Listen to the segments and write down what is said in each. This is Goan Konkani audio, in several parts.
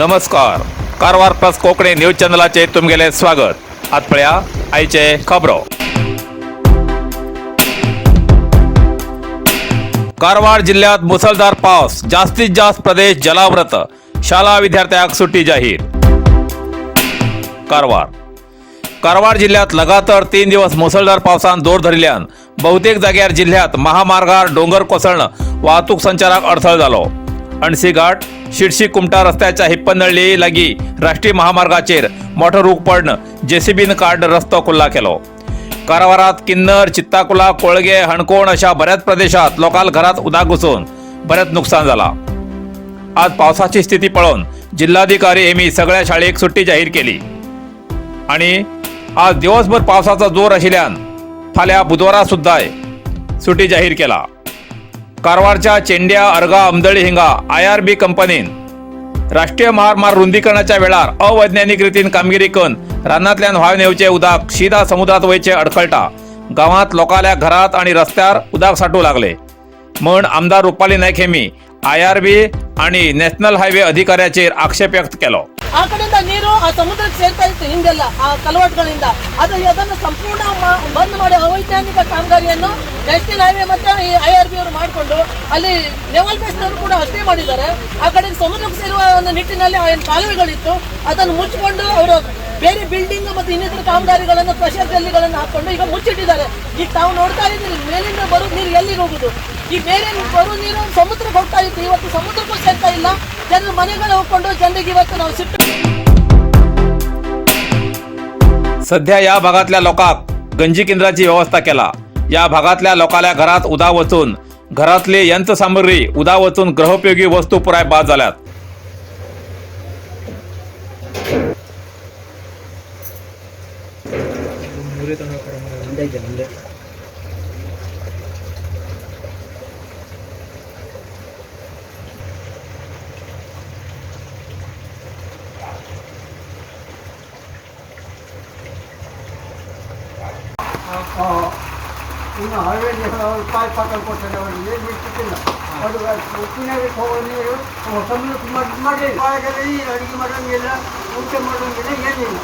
नमस्कार, कारवार प्लस कोंकणी न्यूज चॅनलाचे तुमगेले स्वागत. आत पळया आयचे खबरो. कारवार जिल्ह्यात मुसळधार पावस, जास्तीत जास्त प्रदेश जलावृत, शाळा विद्यार्थ्यांक सुट्टी जाहीर. कारवार. कारवार जिल्ह्यात लगातार 3 दिवस मुसळधार पावसान जोर धरिल्ल्यान बहुतेक जाग्यार जिल्ह्यात महामार्गार डोंगर कोसळणं वाहतूक संचाराक अडथळ जालो. अणसी घाट शिरशी कुमटा रस्त्याच्या हिप्पनळ्ळी लागीं राष्ट्रीय महामार्गाचेर मोठो रूख पडण जेसीबीन काडून रस्तो खुल्ला केलो. कारवारात किन्नर, चित्ताकुला, कोळगे, हणकोण अशा बऱ्याच प्रदेशात लोकांक घरात उदक घुसून बरेच नुकसान जाला. आज पावसाची स्थिती पळोवन जिल्हाधिकारी हेमी सगळ्या शाळेक सुट्टी जाहीर केली आणि आज दिवसभर पावसाचा जोर आशिल्ल्यान फाल्यां बुधवारा सुद्दां सुटी जाहीर केला. कारवारच्या चेंड्या, अर्गा, अमदळी हिंगा आयआरबी कंपनीन राष्ट्रीय महामार्ग रुंदीकरणाच्या वेळार अवैज्ञानिक रितीन कामगिरी करून रानांतल्यान व्हांवन येवचे उदक शिदा समुद्रात वयचे अडखळटा. गांवांत लोकांल्या घरात आणि रस्त्यार उदक साठू लागले म्हण आमदार रुपाली नायक हेमी आयआरबी आणि नॅशनल हायवे अधिकाऱ्याचेर आक्षेप व्यक्त केलो. ಆ ಕಡೆಯಿಂದ ನೀರು ಆ ಸಮುದ್ರಕ್ಕೆ ಸೇರ್ತಾ ಇತ್ತು ಹಿಂದೆಲ್ಲ ಆ ಕಲವಟ್ಗಳಿಂದ. ಅದು ಅದನ್ನು ಸಂಪೂರ್ಣ ಬಂದ್ ಮಾಡಿ ಅವೈಜ್ಞಾನಿಕ ಕಾಮಗಾರಿಯನ್ನು ನ್ಯಾಷನಲ್ ಹೈವೇ ಮತ್ತೆ ಈ I R B ಅವರು ಮಾಡಿಕೊಂಡು, ಅಲ್ಲಿ ನೇವಲ್ ಬೇಸ್ನವರು ಕೂಡ ಅಷ್ಟೇ ಮಾಡಿದ್ದಾರೆ. ಆ ಕಡೆ ಸಮುದ್ರಕ್ಕೆ ಸೇರುವ ಒಂದು ನಿಟ್ಟಿನಲ್ಲಿ ಆ ಏನು ಕಾಲುವೆಗಳಿತ್ತು, ಅದನ್ನು ಮುಚ್ಚಿಕೊಂಡು ಅವರು ಬೇರೆ ಬಿಲ್ಡಿಂಗ್ ಮತ್ತು ಇನ್ನಿತರ ಕಾಮಗಾರಿಗಳನ್ನು, ಕ್ರಷರ್ ಜಲ್ಲಿಗಳನ್ನು ಹಾಕೊಂಡು ಈಗ ಮುಚ್ಚಿಟ್ಟಿದ್ದಾರೆ. ಈಗ ತಾವು ನೋಡ್ತಾ ಇದ್ದೀರಿ, ಮೇಲಿಂದ ಬರೋ ನೀರು ಎಲ್ಲಿಗೆ ಹೋಗುದು? ಈ ಬೇರೆ ಬರೋ ನೀರು ಸಮುದ್ರಕ್ಕೆ ಹೋಗ್ತಾ ಇತ್ತು. ಇವತ್ತು ಸಮುದ್ರಕ್ಕೂ ಸೇರ್ತಾ ಇಲ್ಲ. ಜನರ ಮನೆಗಳು ಹೋಗ್ಕೊಂಡು ಜನರಿಗೆ ಇವತ್ತು ನಾವು ಸಿಟ್ಟು सध्या या भागातल्या लोकांक गंजी केंद्राची व्यवस्था केला. या भागातल्या लोकांल्या घरात उदा वचून घरातली यंत्रसामग्री उदा वचून गृहोपयोगी वस्तू पुराय बाद जाल्यात. ಇನ್ನು ಹೈವೇ ಪೈಪ್ ಹಾಕಲು ಕೊಡ್ತಾರೆ. ಅವರು ಏನು ಬಿಡ್ತಿಲ್ಲ. ಅದು ಉಪ್ಪಿನಕ್ಕೆ ಹೋಗೋ ನೀರು ಸಮುದ್ರಕ್ಕೆ ಮಾಡಿ ಮಾಡಿ ಒಳಗೆಲ್ಲ ನೀರು. ಅಡುಗೆ ಮಾಡೋಂಗಿಲ್ಲ, ಊಟ ಮಾಡೋಂಗಿಲ್ಲ, ಏನಿಲ್ಲ.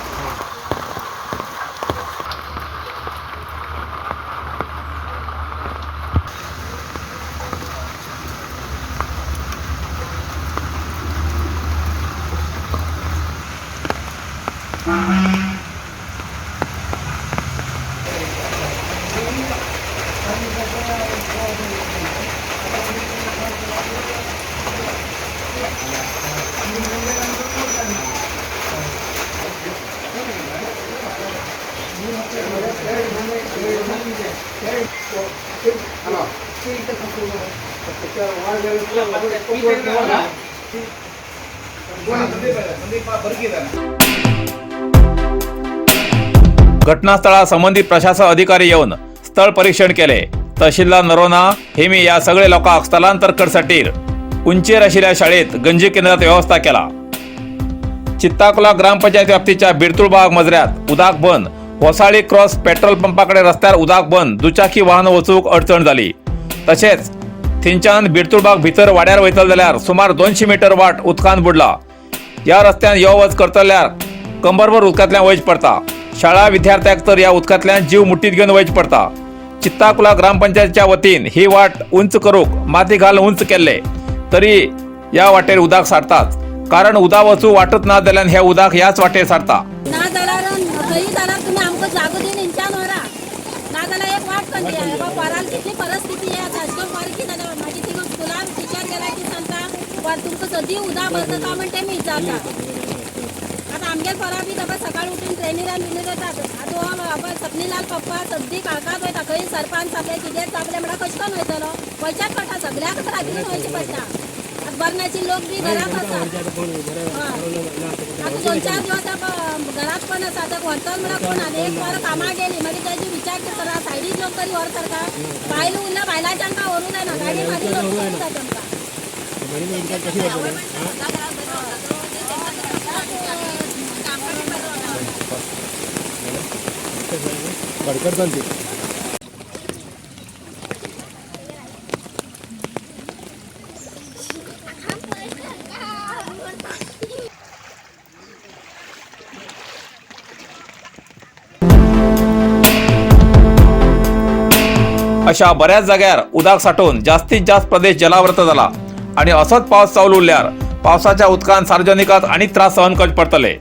घटनास्थळा संबंधित प्रशासन अधिकारी येवन स्थळ परीक्षण केले. तहसीलदार नरोना हेमी या सगळे लोकांक स्थलांतर करसाठी उंचेर आशिल्ल्या शाळेत गंजी केंद्रात व्यवस्था केला. चित्ताकुला ग्रामपंचायत व्याप्तीच्या बिरतुळबाग मजऱ्यात उदाक बंद. होसाळी क्रॉस पेट्रोल पंपाकडे रस्त्यार उदाक बंद दुचाकी वाहन वचूंक अडचण जाली. तशेंच थंयच्यान बिरतुळबाग भितर वाड्यार वयतले जाल्यार सुमार 200 मिटर वाट उदकान बुडला. ह्या रस्त्यान यो वच करतल्यार कंबरभर उदकांतल्यान वयच पडटा. शाळा विद्यार्थ्यांक तर ह्या उदकांतल्यान जीव मुठीत घेवन वयच पडटा. चित्ताकुला ग्रामपंचायतीच्या वतीन ही वाट उंच करूंक माती घालून उंच केल्ले तरी ह्या वाटेर उदक सारताच, कारण उदक वचू वाटत ना जाल्यान हे उदक ह्याच वाटेर सारता. ना जाल्यार खंय जाल्यार तुमी आमकां जागो दिवन हिंच्यान व्हरा, ना जाल्यार एक वाट करून दिया. बाबा, पोरांक कितली परिस्थिती आसा. अशें करून पोर कितें जालें, मागीर तिका स्कुलान टिचर गेल्या की सांगता, पोर तुमकां सदी उदक भरता काय म्हण तेमी विचारता. आतां आमगेले पोरां बी बाबा सकाळी उठून ट्रेनीरान बिनीर येतात. आतां हो बाबा सपनीलाल पप्पा सद्दी काळखांत वयता. खंय सरपान चाबले, कितें चाबले म्हणल्यार कशें करून वयतलो? वयच्याच पडटा, सगळ्याक रातीन वयचें पडटा. आतां बरनाचे लोक बी घरात आसात. हय. आतां 2-4 दिवस घरात पण आसा. आतां व्हरतलो म्हणल्यार कोण? आनी एक पोर कामाक गेली, मागीर तेजी विचार करा. सायडीक लोक तरी व्हर सारका. बायलो उरल्या, बायलांच्या तांकां व्हरूं जायना. गाडी मारी लोक जाता तांकां. अशा बऱ्याच जाग्यार उदक साठून जास्तीत जास्त प्रदेश जलावृत जाला आणि असोच पावस चालू उरल्यार पावसाच्या उदकान सार्वजनिकांक आनी त्रास सहन करचे पडटले.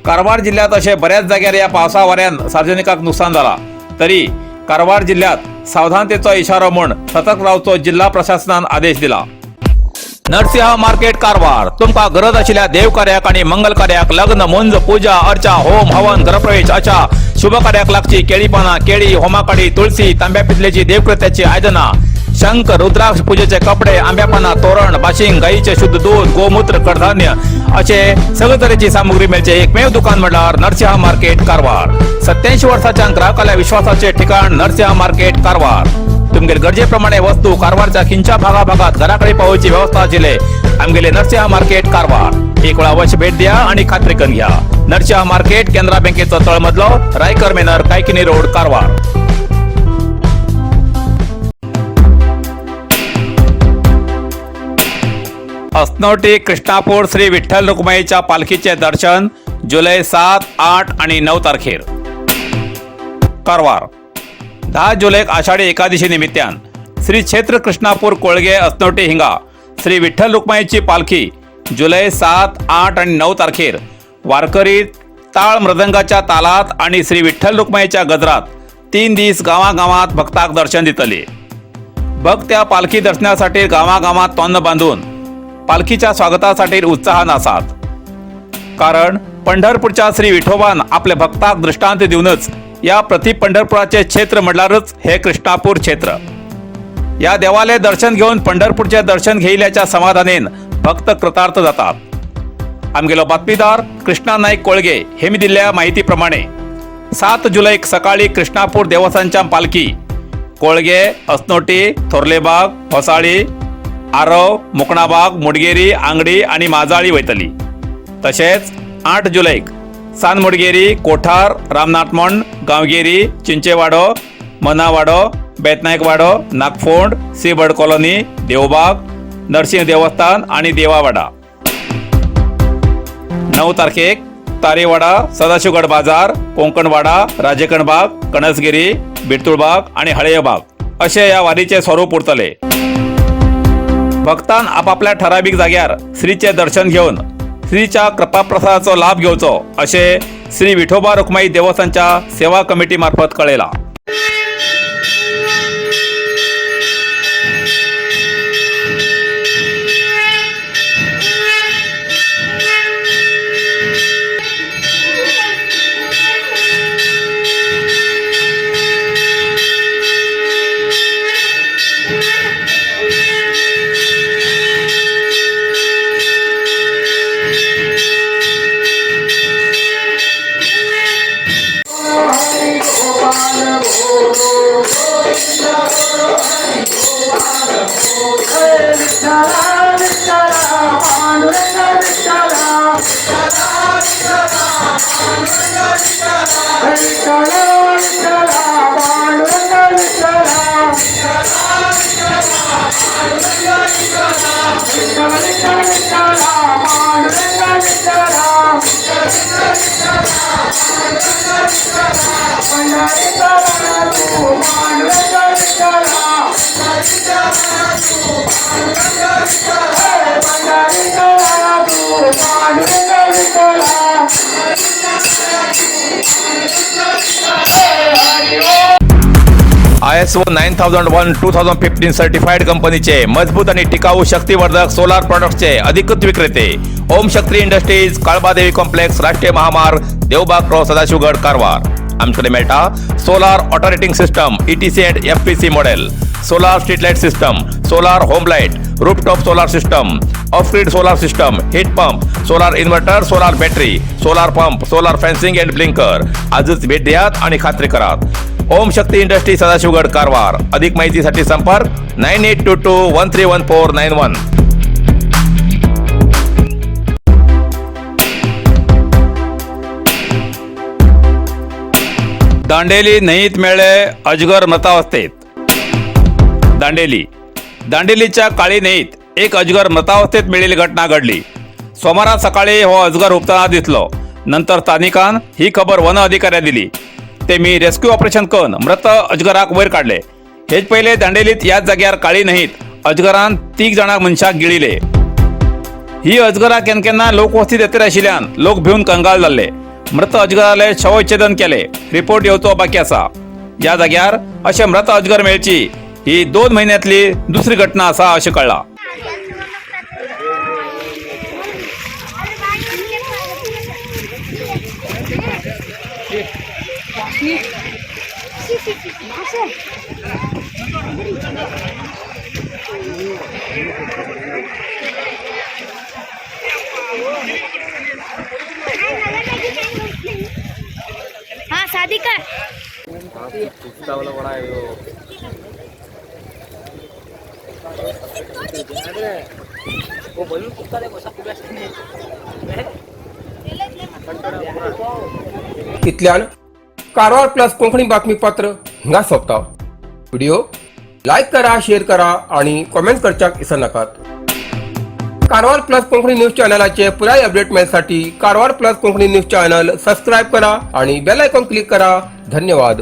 कारवार जिल्ह्यात अशे बऱ्याच जाग्यार ह्या पावसा वाऱ्यान सार्वजनिकांक नुकसान जाला तरी कारवार जिल्ह्यात सावधानतेचो इशारो म्हूण सतर्क रावचो जिल्हा प्रशासनान आदेश दिला. नरसिंह मार्केट कारवार तुमकां गरज आशिल्ल्या देवकार्याक आणि मंगल कार्याक, लग्न, मुंज, पूजा अर्चा, होम हवन, गृहप्रवेश अशा शुभ कार्याक लागची केळी पानां, केळी, होमाकाडी, तुळसी, तांब्या पितलेची देवकृत्याची आयदनां, शंख, रुद्राक्ष, पूजेचे कपडे, आंब्या पानां, तोरण, बाशिंग, गाईचे शुद्ध दूध, गोमूत्र, कडधान्य असे सगळे तरेची सामुग्री मेळचे एकमेव दुकान म्हणल्यार नरसिंह मार्केट कारवार. 87 वर्साच्या ग्राहकाल्या विश्वासाचे ठिकाण नरसिंह मार्केट कारवार. तुमगेले गरजेप्रमाणे वस्तू कारवारच्या खिंच्या भागाभागात घराकडे पावोवची व्यवस्था आशिल्ले आमगेले नरसिंह मार्केट कारवार. एक वेळा अवश्य भेट द्या आणि खात्री करून घ्या. नरसिंह मार्केट, केनरा बँकेचो तळमजलो, रायकर मेनर, कायकिनी रोड, कारवार. असनोटी कृष्णापूर श्री विठ्ठल रुक्माईच्या पालखीचे दर्शन जुलै 7, 8 आणि 9 तारखेर. कारवार, 10 जुलैक आषाढी एकादशी निमित्तान श्री क्षेत्र कृष्णापूर कोळगे असनोटी हिंगा श्री विठ्ठल रुक्माईची पालखी जुलै 7, 8 आणि 9 तारखेर वारकरी ताळ मृदंगाच्या तालात आणि श्री विठ्ठल रुक्माईच्या गजरात 3 दीस गावागावात भक्ताक दर्शन दितले. भक्त त्या पालखी दर्शनासाठी गावागावात तोन्न बांधून पालखीच्या स्वागतासाठी उत्साहान आसात, कारण पंढरपूरच्या श्री विठोबान आपल्या भक्ताक दृष्टांत दिवनच या प्रति पंढरपुराचे क्षेत्र म्हणल्यारच हे कृष्णापूर क्षेत्र. या देवाले दर्शन घेऊन पंढरपूरचे दर्शन घेयल्याच्या समाधानेन भक्त कृतार्थ जातात. आमगेलो बातमीदार कृष्णा नाईक कोळगे हेमी दिल्ल्या माहितीप्रमाणे 7 जुलैक सकाळी कृष्णापूर देवस्थानच्या पालखी कोळगे, असनोटी, थोरलेबाग, होसाळी, आरव, मुकणाबाग, मुडगेरी, आंगडी आणि माजाळी वयतली. तशेंच 8 जुलैक सानमुडगेरी, कोठार, रामनाथमोंड, गांवगिरी, चिंचेवाडो, मनावाडो, बेतनायकवाडो, नागफोंड, सीबर्ड कॉलनी, देवबाग, नरसिंह देवस्थान आणि देवावाडा. 9 तारखेक तारेवाडा, सदाशिवगड बाजार, कोंकणवाडा, राजेकणबाग, कणसगिरी, बिरतुळबाग आणि हळेबाग असे या वारीचे स्वरूप उरतले. भक्तान आपापल्या ठराविक जाग्यार श्रीचे दर्शन घेवन श्रीच्या कृपाप्रसादाचो लाभ घेवचो अशें श्री विठोबा रुक्माई देवस्थानच्या सेवा कमिटी मार्फत कळयला. ISO 9001:2015 certified कंपनीचे मजबूत आणि टिकाऊ शक्तिवर्धक सोलार प्रॉडक्ट्सचे अधिकृत विक्रेते ओम शक्ती इंडस्ट्रीज, काळबादेवी कॉम्प्लेक्स, राष्ट्रीय महामार्ग, देवबाग क्रॉस, सदाशिवगड, कारवार. आमच्याकडे मेळटा solar operating system, ETC and FPC model, solar street light system, solar home light, rooftop solar system, off grid solar system, heat pump, solar inverter, solar battery, solar pump, solar fencing and blinker. आजच भेट द्यात आणि खात्री करात. ओम शक्ती इंडस्ट्री, सदाशिवगड, कारवार. अधिक माहितीसाठी संपर्क 9822131491. दांडेली न्हंयेत मेळ्ळे अजगर मृतावस्थेत. दांडेली, दांडेलीच्या काळी न्हंयेत एक अजगर मृतावस्थेत मेळिल्ली घटना घडली. सोमारा सकाळी हो अजगर हुपतना दिसलो. नंतर स्थानिकान ही खबर वन अधिकाऱ्या दिली. ते मी रेस्क्यू ऑपरेशन करून मृत अजगराक वयर काडले. हेच पयले दांडेलीत ह्याच जाग्यार काळी न्हंयत अजगरान तीग जाणां मनशाक गिळिले. ही अजगरा केन्ना केन्ना लोकवस्तीत येतले आशिल्ल्यान लोक भिवन कंगाल जाल्ले. मृत अजगराले शवविच्छेदन केले, रिपोर्ट येवचो बाकी आसा. ह्या जाग्यार अशे मृत अजगर मेळची ही 2 म्हयन्यांतली दुसरी घटना आसा अशें कळ्ळां. हाँ, शादी कर. इतल्यान कारवार प्लस कोंकणी बातमीपत्र हिंगा सोंपता. व्हिडिओ लायक करा, शेअर करा आणि कॉमेंट करच्याक विसरनाकात. कारवार प्लस कोंकणी न्यूज चॅनलाचे पुराय update मेळसाठी Karwar plus Konkani news channel subscribe करा आणि बेल आयकॉन क्लिक करा. धन्यवाद.